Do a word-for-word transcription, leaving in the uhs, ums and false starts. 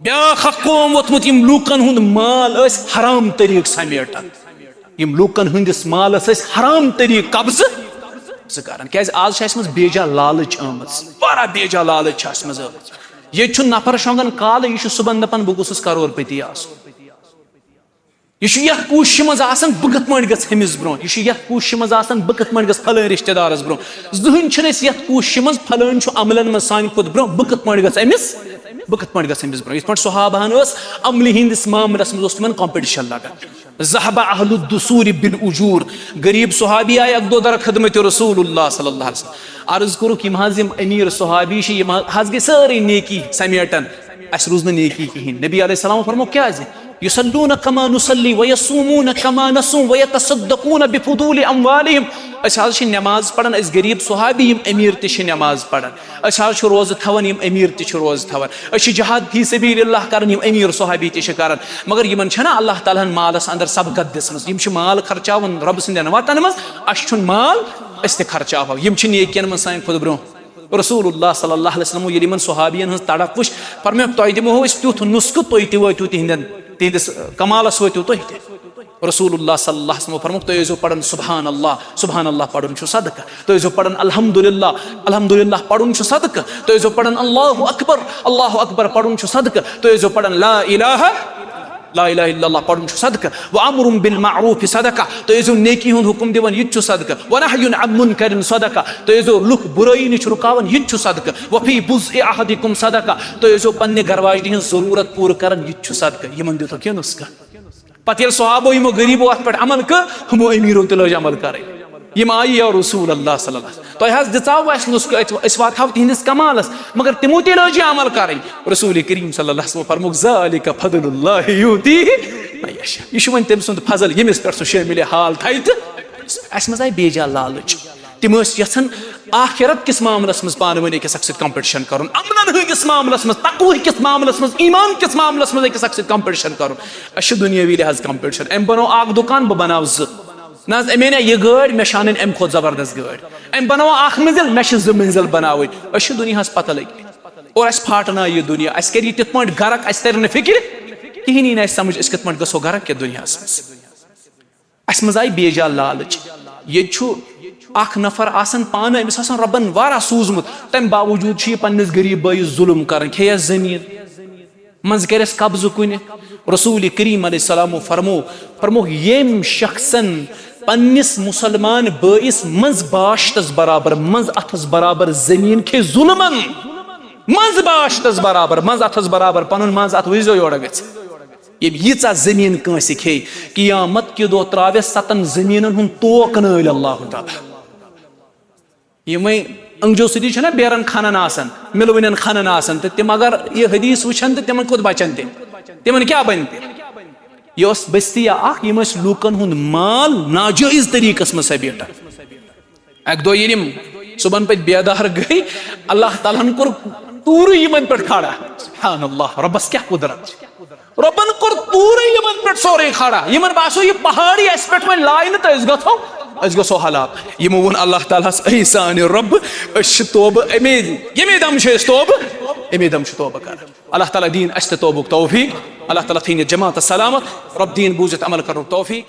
بیٛاکھ اکھ قوم ووٚتھمُت، یِم لوٗکن ہُنٛد مال ٲسۍ حرام طریٖقہٕ سمیٹان، یِم لوٗکن ہٕنٛدِس مالس ٲسۍ حرام طریٖقہٕ قبضہٕ، قبضہٕ کران۔ کیٛازِ؟ آز چھِ اَسہِ منٛز بیجا لالٕچ آمٕژ، واریاہ بیجا لالٕچ چھِ اَسہِ منٛز آمٕژ۔ ییٚتہِ چھُ نفر شۄنٛگان کالہٕ، یہِ چھُ صُبحن دپان، "بہٕ گوٚژھُس کرور پتی آسُن۔" یہِ چھُ یتھ کوٗششہِ منٛز آسان، بہٕ کِتھ پٲٹھۍ گژھٕ أمِس برونٛہہ، یہِ چھُ یتھ کوٗششہِ منٛز آسان، بہٕ کِتھ پٲٹھۍ گژھٕ فلٲنۍ رشتہٕ دارس برونٛہہ۔ زٕہٕنۍ چھِنہٕ أسۍ یتھ کوٗششہِ منٛز، فلٲنۍ چھُ عملن منٛز سانہِ کھۄتہٕ برونٛہہ، بہٕ کِتھ پٲٹھۍ گژھٕ أمِس، بہٕ کِتھ پٲٹھۍ گژھٕ أمِس برونٛہہ۔ یِتھ پٲٹھۍ صحابہن ٲس عملہِ ہٕنٛدِس معاملس منٛز اوس تِمن competition لگان۔ ذهب اهل الدثور بالاجور۔ غریب صحابی آیہِ اکہِ دۄہ در خدمت رسول اللہ صلی اللہ علیہ وسلم۔ عرض کوٚرُکھ، یِم حظ یِم امیر صحابی چھِ، یِم حظ گٔے سٲرٕے نیکی سمیٹن، اَسہِ روٗز نہٕ نیکی کِہیٖنۍ۔ نبی علیہ السلام فرموو، کیٛازِ؟ یصلون کما نصلی ویصومون کما نصوم ویتصدقون بفضول اموالہم۔ أسۍ حظ چھِ نماز پران، أسۍ غریب صحابی، یِم امیر تہِ چھِ نماز پران۔ أسۍ حظ چھِ روزٕ تھاوان، یِم امیر تہِ چھِ روزٕ تھاوان۔ أسۍ چھِ جہاد فی سبیل اللہ کران، یِم امیر صحابی تہِ چھِ کران۔ مگر یِمن چھنہ اللہ تعالیٰ ہن مالس اندر سبقت دِژمٕژ؟ یِم چھِ مال خرچاوان رۄبہٕ سٕنٛدٮ۪ن وطنن منٛز، اَسہِ چھُنہٕ مال، أسۍ تہِ خرچاوہو۔ یِم چھِ نیکین منٛز سانہِ کھۄتہٕ برونٛہہ۔ رسول اللہ صلی اللہ علیہ وسلم ییٚلہِ یِمن صحابین ہٕنٛز تڑپ وٕچھ، فرمووُکھ، "تۄہہِ دِمو أسۍ تیُتھ نُسخہٕ، تُہۍ تہِ وٲتِو تِہنٛدٮ۪ن، تِہنٛدِس کمالس وٲتِو تُہۍ تہِ۔" رسول اللہ صلی اللہ علیہ وسلم فرمووُکھ، "تُہۍ ٲسۍزیو پران سبحان اللہ، سبحان اللہ پرُن چھُ صدقہٕ۔ تُہۍ ٲسۍزیو پران الحمدللہ، الحمدللہ پرُن چھُ صدقہٕ۔ تُہۍ ٲسۍزیو پران اللہ اکبر، اللہ اکبر پرُن چھُ صدقہٕ۔ تُہۍ ٲسۍزیو پران لا الہ، لا الہ الا اللہ پرُن چھُ صدقہٕ۔ وامر بالمعروف صدقہ، تُہۍ ٲسۍزیو نیکی ہُنٛد حکم دِوان، یہِ تہِ چھُ صدقہٕ۔ ونہی عن منکر صدقہ، تُہۍ ٲسۍزیو لُکھ بُرٲیی نِش رُکاوان، یہِ تہِ چھُ صدقہٕ۔ وفی بضع احدکم صدقہ، تُہۍ ٲسۍزیو پننہِ گرواجنہِ ہٕنٛز ضروٗرت پوٗرٕ کران، یہِ تہِ چھُ صدقہٕ۔" یِمن دیُتُکھ یہِ نُسخہٕ۔ پتہٕ ییٚلہِ صحابو یِمو غریٖبو اتھ پٮ۪ٹھ عمل کٔر، ہُمو امیٖرو تہِ لٲج عمل کرٕنۍ۔ یِم آیہِ، "یا رسول اللہ صلی اللہ علیہ وسلم، تۄہہِ حظ دِژاو اَسہِ نُسخہٕ، أسۍ، أسۍ واتہاو تِہنٛدِس کمالس، مگر تِمو تہِ لٲج یہِ عمل کرٕنۍ۔" رسول کریم صلی اللہ علیہ وسلم فرمووُکھ، "ذالک فضل اللہ یؤتیہ من یشاء۔" یہِ چھُ وۄنۍ تٔمۍ سُنٛد فضل، ییٚمِس پٮ۪ٹھ سُہ شٲمِل حال تھایہِ۔ تہٕ اَسہِ منٛز آیہِ بیجا لالٕچ۔ تِم ٲسۍ یژھان آخرت کِس معاملس منٛز پانہٕ ؤنۍ أکِس اکھ سۭتۍ competition کرُن، امنن ہٕنٛدِس معاملس منٛز، تقوی کِس معاملس منٛز، ایمان کِس معاملس منٛز أکِس اکھ سۭتۍ competition کرُن۔ أسۍ چھِ دُنیٲوی لحاظ competition۔ أمۍ بنوو اکھ دُکان، بہٕ بناو زٕ۔ نہ حظ، أمۍ اَنے یہِ گٲڑۍ، مےٚ چھِ اَنٕنۍ اَمہِ کھۄتہٕ زبردست گٲڑۍ۔ أمۍ بنوو اکھ منزل، مےٚ چھِ زٕ منزل بناوٕنۍ۔ أسۍ چھِ دُنیاہس پتہ لٔگۍ مٕتۍ۔ اور اَسہِ پھاٹناو یہِ دُنیا، اَسہِ کَرِ یہِ تِتھ پٲٹھۍ غرق، اَسہِ تَرِ نہٕ فِکرِ کِہیٖنۍ، یی نہٕ اَسہِ سمجھ أسۍ کِتھ پٲٹھۍ گژھو غرق یَتھ دُنیاہَس منٛز۔ اَسہِ منٛز آیہِ بیجا لالٕچ۔ ییٚتہِ چھُ اکھ نفر آسان پانہٕ، أمِس آسان رۄبَن واریاہ سوٗزمُت، تَمہِ باوجوٗد چھُ یہِ پنٛنِس غریٖب بٲیِس ظُلُم کران، کھیٚیَس زٔمیٖن، منٛزٕ کَرٮ۪س قبضہٕ کُنہِ۔ رسول کریم علیہ السلامو فرمو، فرمووُکھ، ییٚمۍ شخصن پننِس مُسلمان بٲیِس منٛز باشتس برابر، منٛز اَتھس برابر زٔمیٖن کھے ظُلمن، منٛز باشتس برابر، منٛز اَتھس برابر، پنُن منٛز اَتھ وٕچھزیو یورٕ گژھِ۔ ییٚمۍ ییٖژاہ زٔمیٖن کٲنٛسہِ کھے، قیامت کہِ دۄہ ترٛاوٮ۪س ستن زٔمیٖنن ہُنٛد توک نٲلۍ اللہ تعالیٰ۔ یِمے أنٛگجو سۭتی چھِنہ بیرن کھنان آسان، مِلوٕنٮ۪ن کھنان آسان، تہٕ تِم اگر یہِ حدیث وٕچھن تہٕ تِمن کوٚت بچن تِم؟ تِمن کیٛاہ بنہِ تیٚلہِ؟ یہِ اوس بستی اکھ، یِم ٲسۍ لوٗکن ہُنٛد مال ناجٲیز طریٖقس منٛز سمیٹان۔ اکہِ دۄہ ییٚلہِ یِم صُبحن پٔتۍ بیدار گٔے، اللہ تعالیٰ ہن کوٚر توٗرٕے یِمن پٮ۪ٹھ کھڑا۔ سبحان اللہ، رۄبس کیٛاہ قدرت چھِ۔ رۄبن کوٚر توٗرٕے یِمن پٮ۪ٹھ سورُے کھڑا۔ یِمن باسیو، یہِ پہاڑی اَسہِ پٮ۪ٹھ وۄنۍ لایہِ نہٕ تہٕ أسۍ گژھو، أسۍ گژھو ہلاک۔ یِمو ووٚن اللہ تعالیٰ ہس، "اے سانہِ رۄب، أسۍ چھِ توبہٕ، اَمے، ییٚمے دم چھِ أسۍ توبہٕ، اَمے دم چھِ توبہٕ کران۔" اللہ تعالیٰ دِیِن اَسہِ تہِ توبُک توفیق۔ اللہ تعالیٰ تھٲیِن یہِ جماعت سلامت۔ رۄب دِیِن بوٗزِتھ عمل کرنُک توفیق۔